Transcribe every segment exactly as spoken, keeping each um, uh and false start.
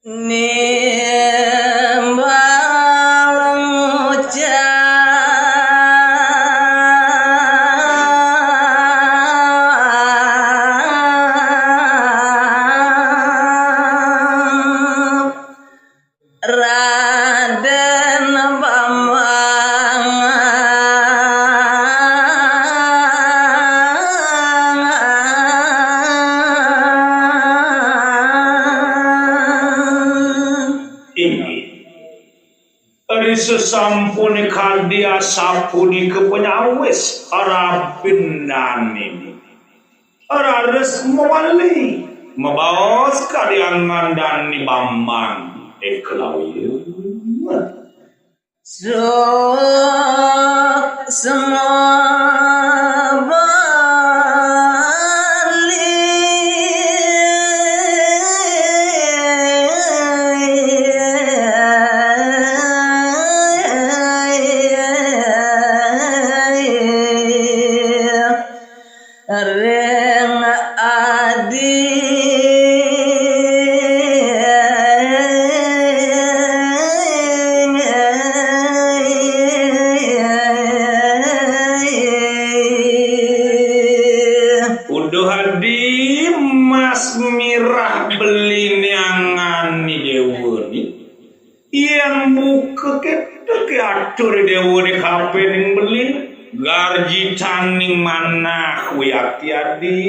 Nimbal ngucap Raden Bambang. Inggih. Ari sasampune kadi asapunika panyawis, Raden Dane raris mawali mabaos kadi angan Dane Bambang, eh, kelawian. Suksma Bali. Ring adi. Uduh adi mas mirah beli niangan ni dewa ni. Yang buka ketek atur dewa ni kapening beli, garjitaning manah wiakti adi,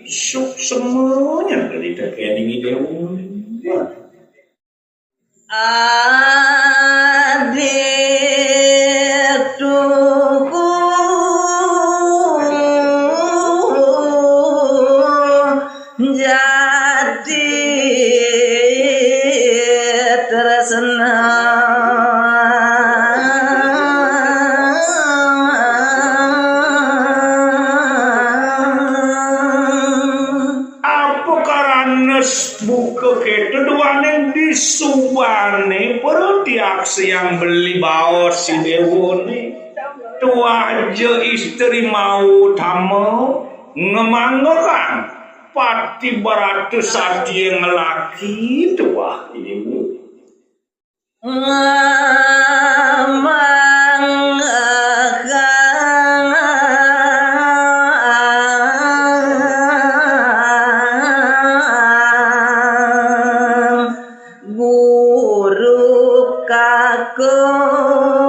suksemanya beli tekening dewa ni. Adi tuhu jati tresna. Apa karana buka ketek duaning disubane para tiaksa yang beli baos si dewa ni. Tuah ja istri mau tama ngemanggakan pati barata satya ngelaki tuah ibu. Ngamanggakan guru kakung.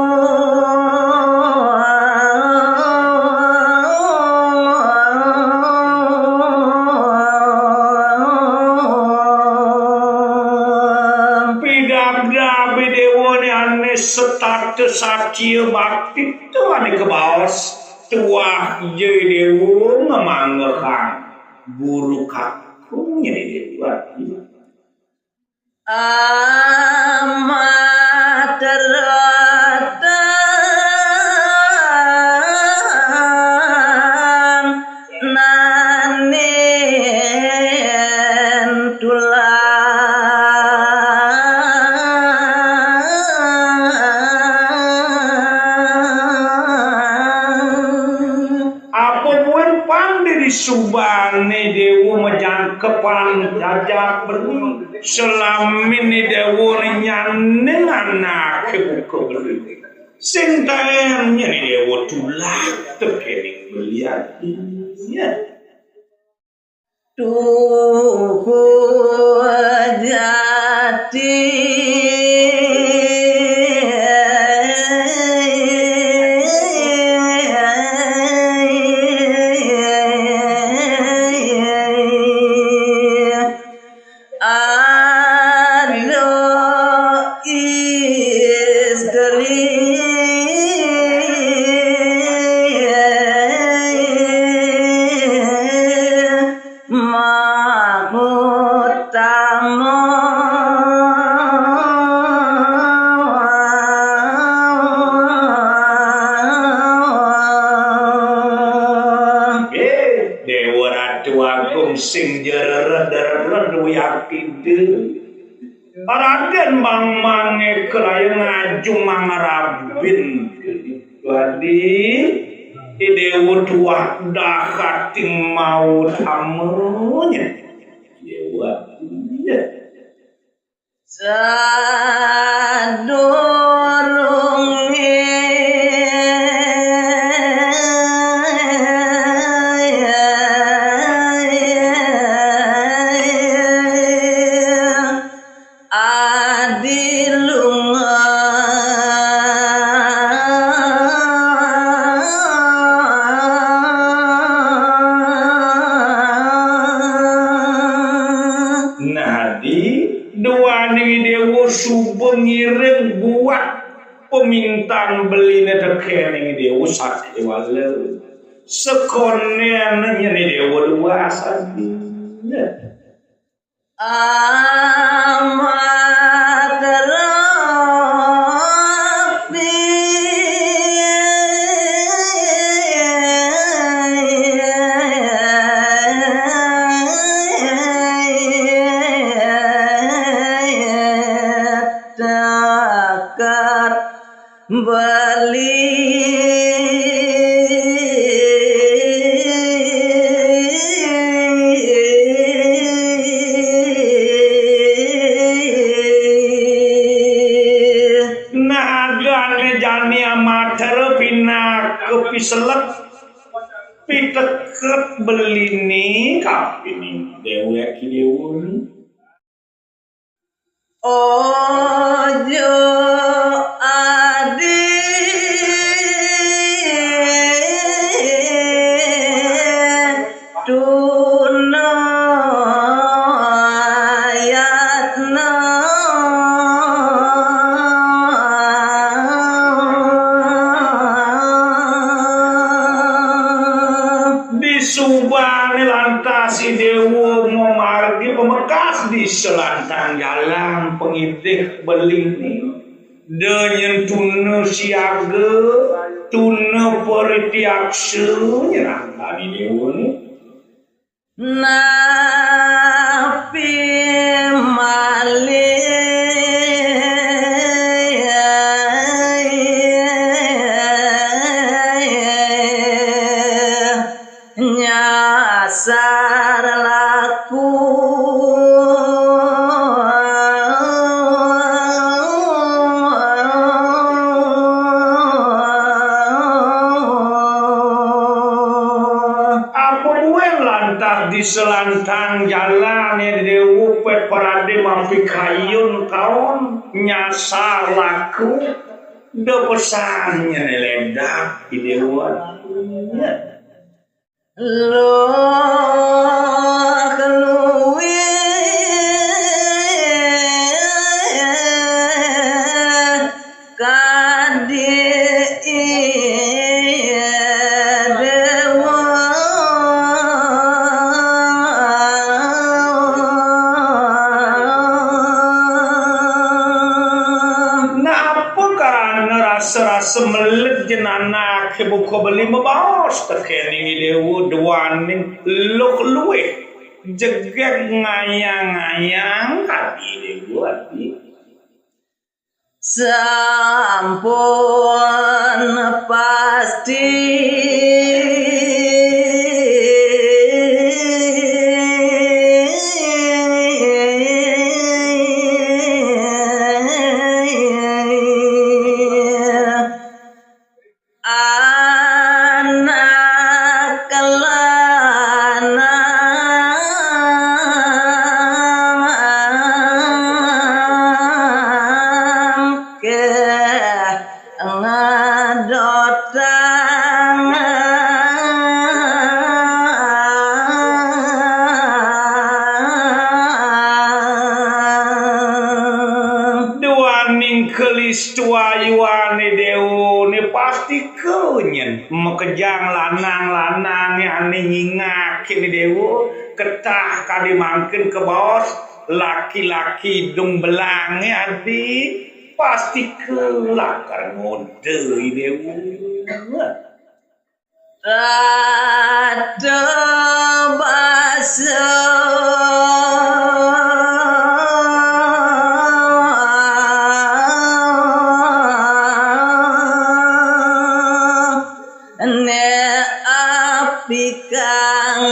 Pidabdabe dewane ane setata satya bakti tuane kabaos tuah ja dewa ngamanggakan guru kakung nyai dewa. Amat rotan nanen tulang. Apa buin pande disubane dewa majangkepan jajak beli. Selamin ni dewa ni nyaning anake buka beli. Sing taennya ni dewa tulak tekening belian. Iya. Tuhu jati. Ada istri mahkota. Eh, Dewa Ratu Agung sing jerered-derered wiakti. Raden Bambang ngekeraya ngajung mangrabin. Dadi, i dewa tuah dahating maut amanya. Dewa, iya. Sadurungé adi lunga. Nah, adi duaning Déwa suba ngiring buat pamintan beliné tekéning Déwa sakéwala. Sakonén nyén Déwa luas adi. Amat rapi takar beli. Nah, adané jani amatara pinaka piselek, piteket beliné kapining déwék Déwa. Aja adi tuna yatna. Disubané lantas I Déwa mamargi pamekas di selantang jalan pangidih beliné. Da nyén tuna siaga, tuna paritiaksa nyerahang I Déwané. Napi malih nyasar laku. Apa buin lantas di selantang jalané Déwa pét paradé mapikayun kaon nyasar laku, da pesan nyén ledak I Déwa. Luh luih kadi Déwa. Napa karana rasa-rasa meled jenanaké buka beli mabaos tekéning I Déwa duaning luh luih jegég ngayang-ngayang kadi Déwa adi. Sampun pasti. Anak lanang ké ngadotang. Duaning kelistu ayuané Déwané pasti Ké nyén makejang lanang-lanangé ané nyingakin Déwa, ketah kadi mangkin kabaos laki-laki idung belangé adi, pasti ké lakar ngoda I Déwa. Rada basa. Né api kang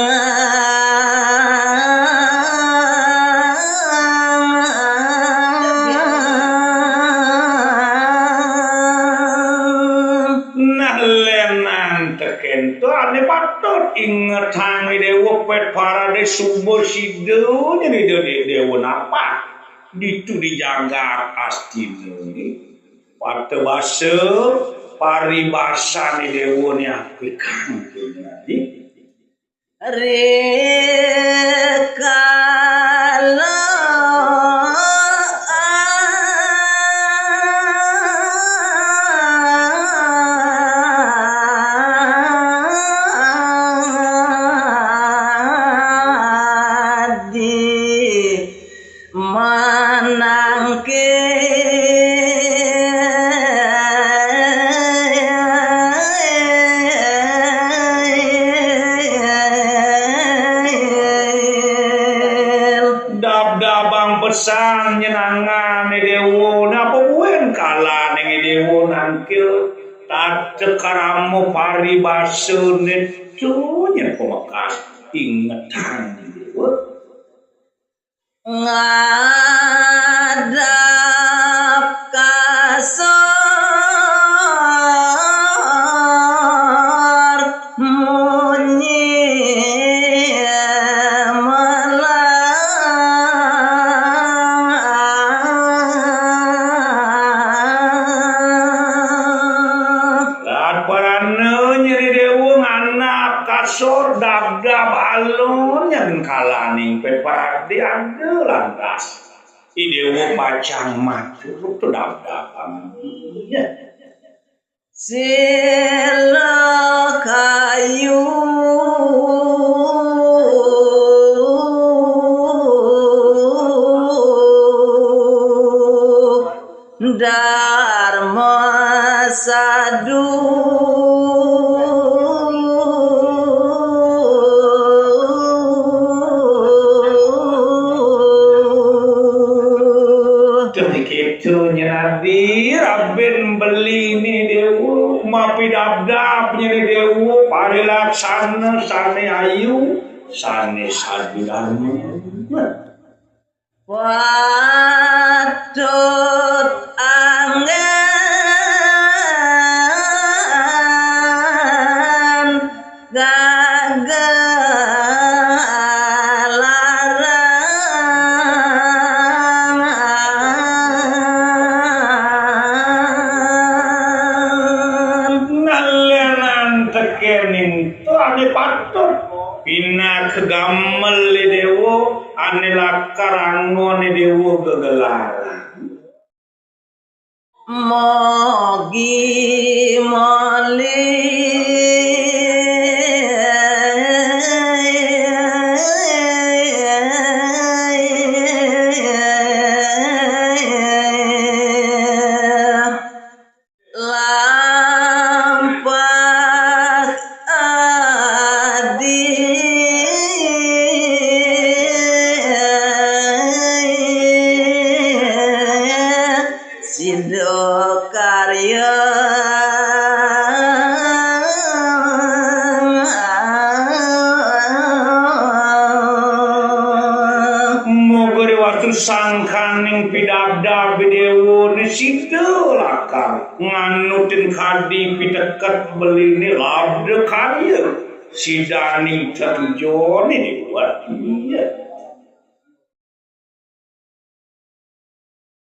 Ingetang Déwa pét parade suba sida nyén Déwa napa? Ditu di jagat Astina. Pata basa paribasan Déwa né apik kang nyén adi. Rikala adi manangkil. Dabdabang pesan nyenangan Déwa, napa buin kalaning Déwa nangkil tata krama paribasa nitu nyén pamekas ingetang Déwa. Ngadap kasor munyi melah. Rat parana nyén Déwa ngadap kasor dabdab alon nyén kalaning pét parade ada lantas. I Déwa pacang matur to dabdab. Silakayu Darma Sadu. Demikitu nyén adi rabin beliné Déwa, mapidabdab nyén Déwa, parilaksana sané ayu, sané sadu darma. Patut anggén gagah larang. Nalén antekéning to ané patut pinaka gamel Déwa, ané lakar anggon Déwa gegelaran. Mogi malih. Lampah adi sida karya. Moga riwasta sangkaning pidabdab Déwa né sida lakar nganutin kadi piteket beliné labda karya. Sidaning tetujoné Déwa. Iya.